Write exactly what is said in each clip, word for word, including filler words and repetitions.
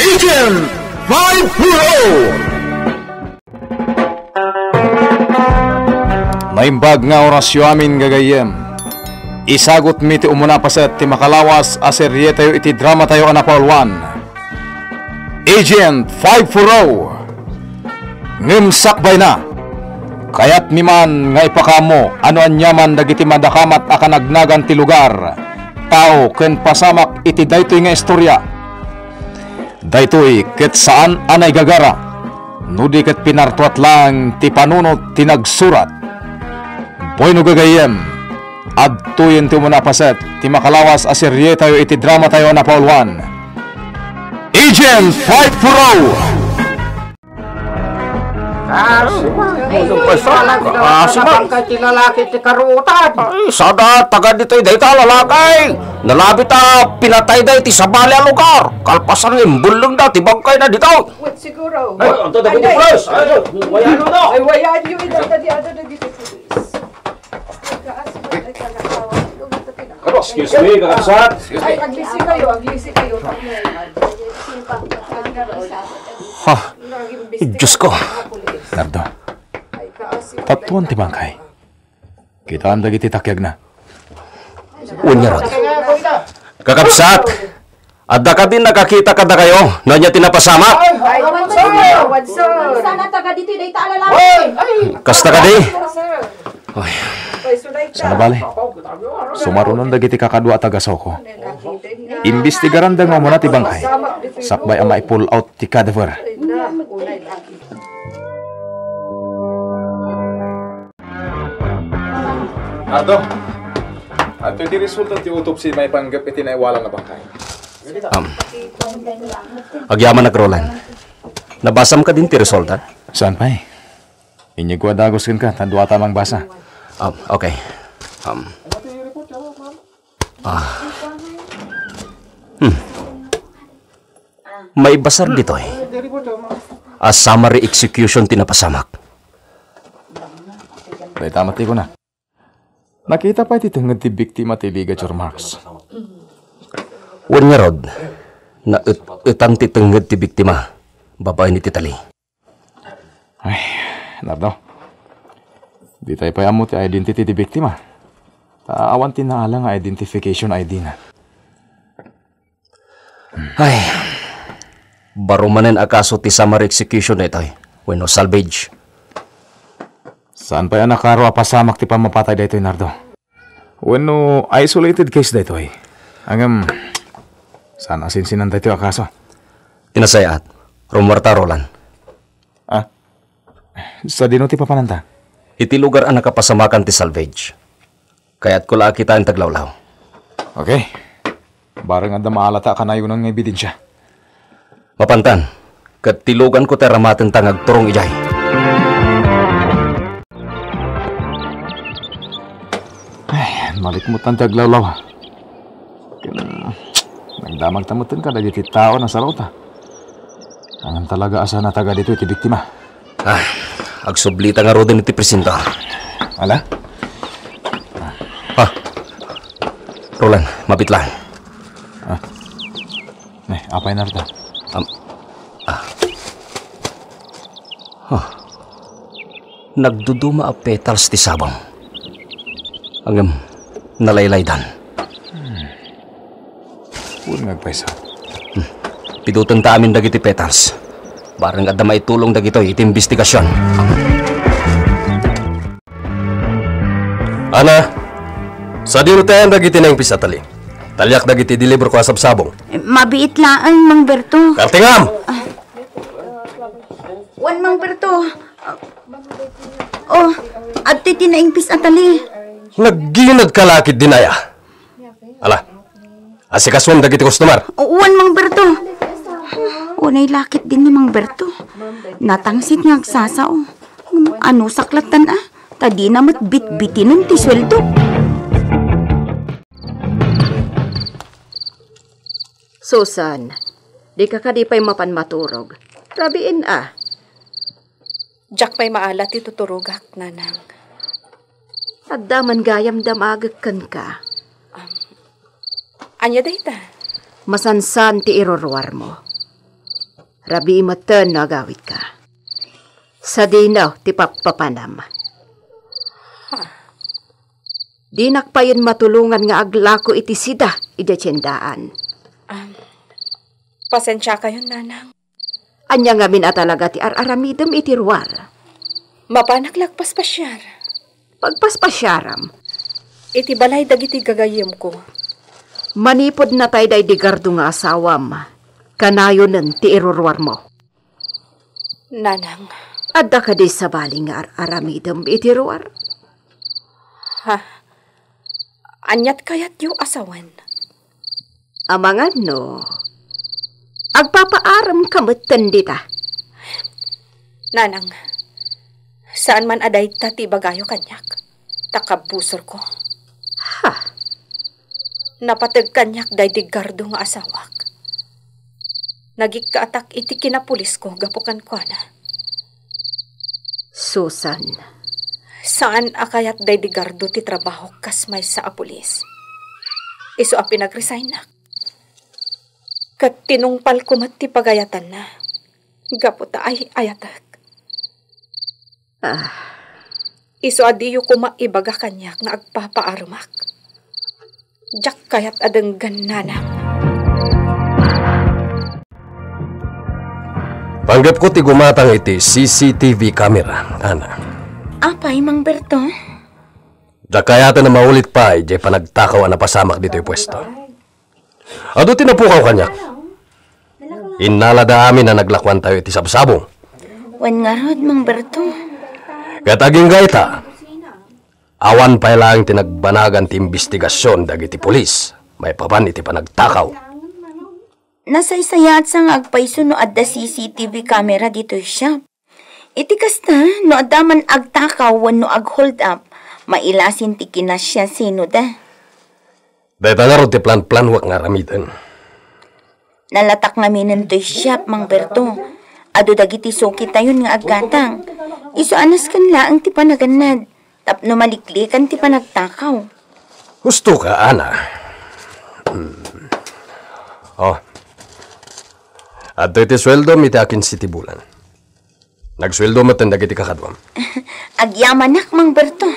Agent five four oh! Naimbag nga orasyo amin, gagayyem. Isagutmi ti umuna a paset ti makalawas a serietayo iti dramatayo a napauluan, Agent five four oh. Ngem sakbayna, kayatmi man nga ipakaammo a no aniaman dagiti madakamat a kanagnagan ti lugar, tao ken pasamak iti daytoy nga istorya. Daytoy ket saan a naigagara, no di ket pinartuat laeng ti panunot ti nagsurat. Bueno, gagayyem, adtoyen ti umuna a paset ti makalawas a serietayo iti dramatayo a napauluan, Agent five four oh! Ah, sumang. Ay, Ano ba sa? Talaga, Ah, sumang. Bangkay ti lalaki ti karutan. Ay, sada taga ditoy dayta a lalaki. Nalabit a pinatayda iti sabali a lugar. Kalpasan nga imbullengda ti bangkayna ditoy. Wait, siguro. Ay, ang tada Ay, dito, ay. Pres. Ay, wayano na. Ay, wayaan niyo, idadadiada na dito, please. Nagkaas ba, ay, kalakawan. Ano, excuse me, kakabsat. Excuse me. Ay, aglisi kayo, aglisi kayo. Ha? Diyos ko. Nardo, tattuan ti bangkay. Kitaan dagiti takyagna. Wen ngarud. Kakabsat, adda kadin nakakita kadakayo no ania ti napasamak? Ay, awan, sir. Awan, sir. Sana taga ditoy dayta a lalaki. Kasta kadi? Sir. Ay. Ay, sulay ka. Sana bale. Sumarunon dagiti kakadua a taga-SOCO. Imbestigaranda nga umuna ti bangkay. Sakbay a mai-pull out ti cadaver. Nardo, adtoy ti resulta ti autopsy maipanggep iti naiwalang a bangkay. Um, agyamanak, Roland. Nabasam kadin ti resulta? Saan pay? Inyegko a dagus kenka, ta duata a mangbasa. Um, okay. Um, ah. Hmm. Maibasar ditoy a summary execution ti napasamak. Dayta met ti kuna. Nakita pay ti tengnged ti biktima ti ligature marks. Wen ngarud, naet-etan ti tengnged ti biktima babaen iti tali. Ay, Nardo. Ditay pay ammo ti identity ti biktima. Ta awan ti naala nga identification I D na. Ay, baro manen a kaso ti summary execution daytoy wenno salvage. Saan pay a nakaro a pasamak ti pammapatay daytoy, Nardo? Wenno isolated case daytoy? Ngem, saan a sinsinan daytoy a kaso? Ti nasayaat, rummuarta, Roland. Ah? Sadino ti papananta? Iti lugar a nakapasamakan ti salvage. Kayatko la a kitaen ti aglawlaw. Okay. Bareng adda maalata a kanayonan nga ebidensia. Mapantan, ket tiloganko ti aramatenta nga agturong idiay. Ay, malikmutan ti aglawlaw. Ken, nagdamagta metten kadagiti tao a nasaruta. Ngem talaga a saan a taga ditoy ti biktima. Ah, agsublita ngaruden iti presinto. Ala? Ah, Roland, mabitlan. Ah. Ne, apay narta? Am-, ah. Huh. Nagduduma a petals ti sabong. Ngem, nalaylaydan. Hmm. Wen nga agpayso. Hmm. Pidutenta amin dagiti petals. Bareng adda maitulong dagitoy iti imbestigasion. Ana, sadino ti ayan dagiti naingpis a tali? Taliak dagiti deliverko a sabsabong. Eh, mabiit laeng, Mang Berto. Kartingam! Ah. Wen, Mang Berto. Oh, adtoy ti naingpis a tali. Nagginagka la ketdin aya? Ala, asikasuem dagiti customer. Wen, Mang Berto. Unay la ketdin ni Mang Berto. Natangsit nga agsasao. Anusak lattan a, ta dina met bitbitinen ti sueldo. Susan, dika kadi pay mapan maturog. Rabiin a. Diak pay maala ti tuturogak, nanang. Adda man gayam damagek kenka. Um, ania dayta? Masansan ti iruruarmo. Rabii metten no agawitka. Sadino ti pappapanam? Dinak payen matulongan nga aglako iti sida idiay tiendaan. Am, pasensiakayon, nanang. Ania ngamin a talaga ti ar-aramidem iti ruar? Mapanak la agpaspasiar. Pagpaspasiaram? Iti balay dagiti gagayyemko. Manipud natay daydi Gardo nga asawam, kanayonen ti iruruarmo. Nanang. Adda kadi sabali nga ar-aramidem iti ruar? Ha? Aniat kayatyo a sawen? Amangan no agpapaarem ka metten dita. Nanang, saan man a dayta ti ibagayo kaniak, ta kabbusorko. Ha? Napateg kaniak daydi Gardo nga asawak. Nagikkaatak iti kinapulisko gapu kenkuana. Susan. Saan a kayat daydi Gardo ti trabahok kas maysa a pulis. Isu a pinagresignak. Ket tinungpalko met ti pagayatanna gapu ta ay-ayatek. Ah. Isu a diyo koma ibaga kaniak nga agpapaarumak. Diak kayat a denggen, nanang. Panggepko ti gumatang iti C C T V camera, Ana. Apay, Mang Berto? Diak kayaten a maulit pay diay panagtakaw a napasamak ditoy puesto. Adu ti napukaw kaniak. Innalada amin a naglakuantayo iti sabsabong. Wen ngarud, Mang Berto. Ket agingga ita, awan pay laeng ti nagbanagan ti imbestigasion dagiti pulis maipapan iti panagtakaw. Nasaysayaat sa nga agpayso no adda C C T V camera ditoy shop. Iti kasta, no adda man agtakaw wenno ag-hold up, mailasin ti kinasiasinoda. Dayta ngarud ti planplanuak nga aramiden. Nalatak ngaminen toy shop, Mang Berto. Adu dagiti sukitayon nga aggatang. Isu a nasken laeng ti panagannad tapno maliklikan ti panagtakaw. Husto ka, Ana. Hmm. Oh. Adtoy ti sueldom iti akin siti bulan. Nagsueldo metten dagiti kakaduam. Agyamanak, Mang Berto.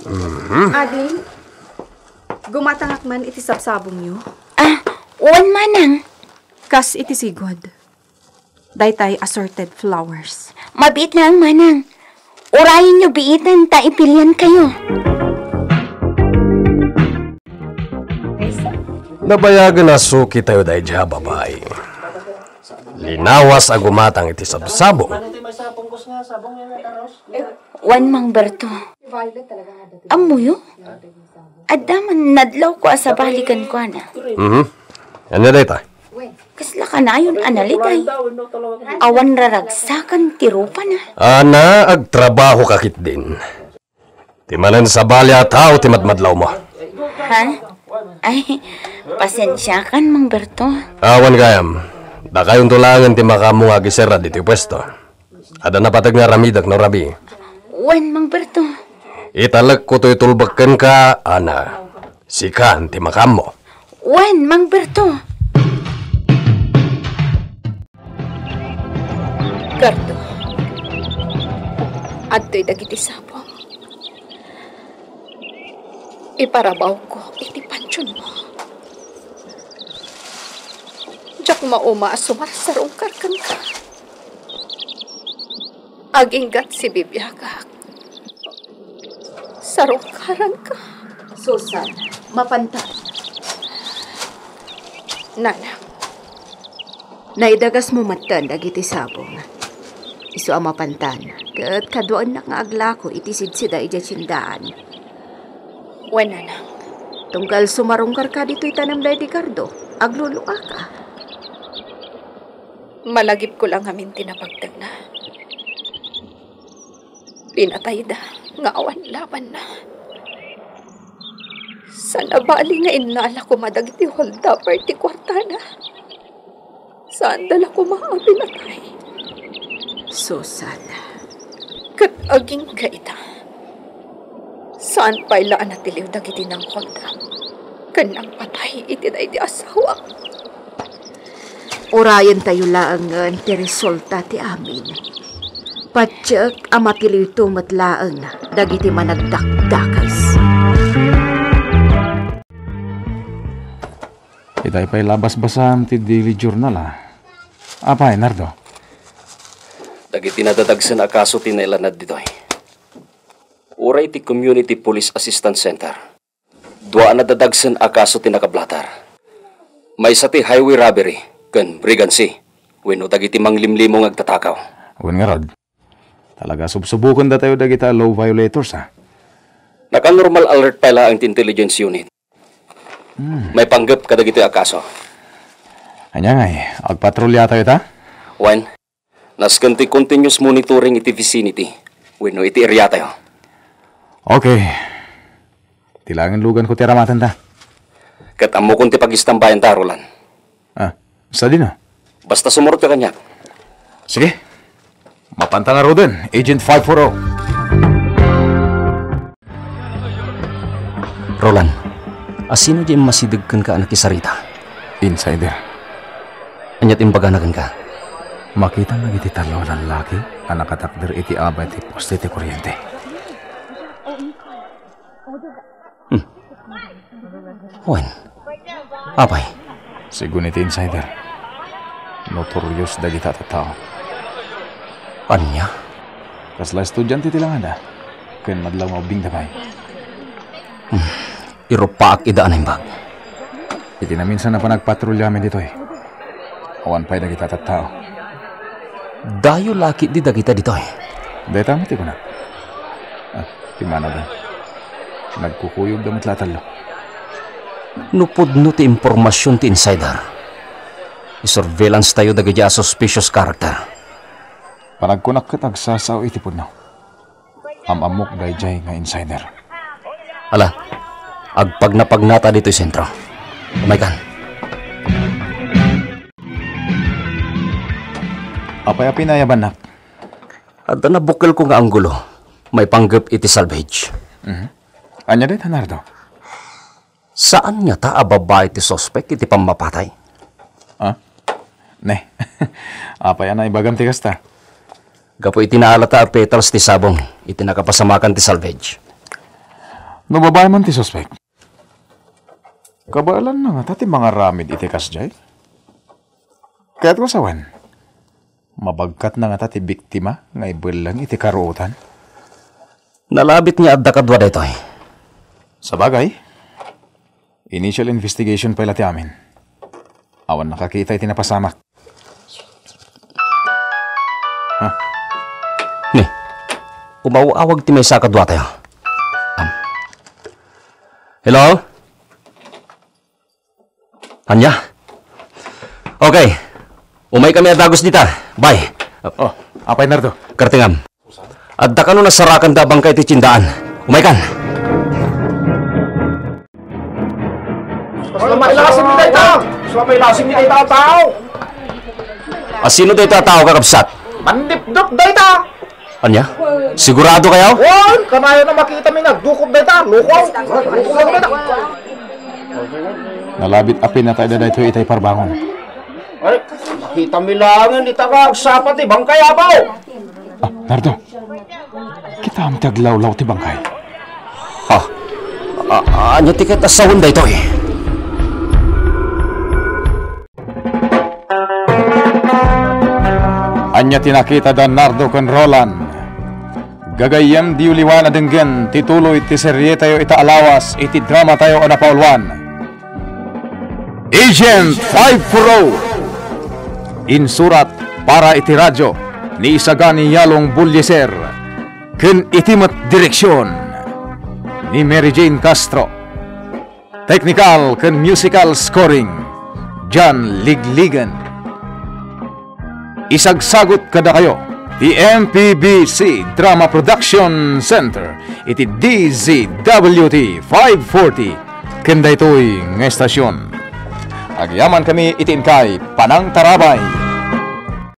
Mhm. Ading, gumatangak man iti sabsabongyo. Ah, wen, manang. Kas iti sigud. Daytay assorted flowers. Mabiit laeng, manang. Urayenyo biiten ta ipiliankayo. Nabayagen a sukitayo daydiay a babai. Linawas a gumatang iti sabsabong. Wen, Mang Berto. Ammoyo? Adda man nadlawko a sabali kenkuana. Mhm. Ania dayta? Kasla kanayon a nalitay. Awan raragsakan ti rupana. Ana, agtrabaho ka ketdin. Ti manen sabali a tao ti madmadlawmo. Ha? Ay, pasensiakan, Mang Berto. Awan gayam. Dakayonto laengen ti makaammo nga agiserra ditoy puesto. Adda napateg nga aramidek no rabii. Wen, Mang Berto. Italekko toy tulbek kenka, Ana. Sikan ti makaammo. Wen, Mang Berto. Gardo, adtoy dagiti sabong. Iparabawko iti pantionmo. Diak mauma a sumarsarungkar kenka. Aginggat sibibiagak. Sarungkaranka. Susan, mapantan. Nanang. Naidagasmo metten dagiti sabong. Isu a mapantan, ket kaduaennak nga aglako iti sidsida idiay tiendaan. Wen, nanang. Tunggal sumarungkarka ditoy tanem daydi Gardo, agluluaka. Malagipko la ngamin ti napagtengna. Pinatayda nga awan labanna. Saan a bali nga innala koma dagiti holdupper ti kuartana. Saanda la koma a pinatay. Susan. Ket agingga ita. Saan pay la a natiliw dagiti nang-hold up ken nangpatay iti daydi asawak. Urayentayo laengen ti resulta ti amin. Patiek a matiliwto met laeng dagiti managdakdakes. Itay pay la basbasam ti Daily Journal, a. Apay, Nardo? Dagiti nadadagsen a kaso ti nailannad ditoy. Uray ti Community Police Assistance Center. Dua a nadadagsen a kaso ti nakablatar. Maysa ti highway robbery ken brigancy wenno dagiti manglimlimo nga agtatakaw. Wen ngarud, talaga subsubokendatayo dagita law violators, a. Naka-normal alert pay laeng ti intelligence unit. Hmm. Maipanggep kadagitoy a kaso. Ania ngay, agpatrulyatayo ita? Wen, nasken ti continuous monitoring iti vicinity wenno iti areatayo. Okay. Ti laengen luganko ti aramatenta. Ket ammokon ti pagistambayenta, Roland. Ah, sadino? Basta sumurot ka kaniak. Sige. Mapanta ngaruden, Agent five four oh. Roland, asino diay immasideg kenka a nakisarita? Insider. Ania ti imbagana kenka? Makitam dagiti tallo a lallaki a nakatakder iti abay ti poste ti kuryente. Hmm. Wen, apay? Sigun iti insider, notorious dagita a tattao. Ania? Kasla estudiante ti langada, ken madlaw nga ubbingda pay. Hmm. Iruppaak ida a naimbag. Iti naminsan a panagpatrulyami ditoy, awan pay dagita a tattao. Dayo la ketdi dagita ditoy. Dayta met ti kunak. Ah, ti managan. Nagkukuyogda met la a tallo. No pudno ti impormasion ti insider, isurveillance tayo dagiti a suspicious character. Panagkunak ket agsasao iti pudno. Am-ammok daydiay nga insider. Ala, agpagnapagnata ditoy sentro. Umaykan. Apay a pinayabannak? Adda nabukelko nga anggulo. Maipanggep iti salvage. Mhm. Ania dayta, Nardo? Saan ngata a babai ti suspek iti pammapatay? Ah? Ne. Apay a naibagam ti kasta? Gapu iti naalata a petals ti sabong iti nakapasamakan ti salvage. No babai man ti suspek, kabaelanna ngata ti mangaramid iti kasdiay? Kayatko a sawen, mabagkatna ngata ti biktima nga ibelleng iti karuotan? Nalabit nga adda kadua daytoy. Sabagay, initial investigation pay la ti amin. Awan nakakita iti napasamak. Ha? Ni, umaw-awag ti maysa kaduatayo. Am. Hello? Ania? Okay. Umaykami a dagus dita. Bye. Oh, apay, Nardo? Kartingam. Adda kano nasarakanda a bangkay ti tiendaan. Umaykan. Basta mailasing ni dayta! Basta mailasing ni dayta a tao! Asino dayta a tao, kakabsat? Mandipdop dayta! Ania? Sigurado kayo? Wen, kanayon a makitami nga agdukot dayta. Loko! Loko lang dayta! Nalabit a pinatayda daytoy itay parbangon. Ay, makitami laengen ita nga agsapa ti bangkay, apo! Ah, Nardo, kitaem ti aglawlaw ti bangkay. Ha? A-, ania ti ket a sawen daytoy? Ania ti nakita da Nardo ken Roland? Gagayyem diyo liwan a denggen ti tuloy ti serietayo ita a lawas iti dramatayo a napauluan. Agent five four oh. Insurat para iti radio ni Isagani Yalong Bullieser ken iti met direksion ni Mary Jane Castro. Technical ken musical scoring, John Ligligan. Isagsagut kadakayo ti M P B C Drama Production Center iti D Z W T five forty ken daytoy nga estasion. Agyamankami iti inkay panangtarabay.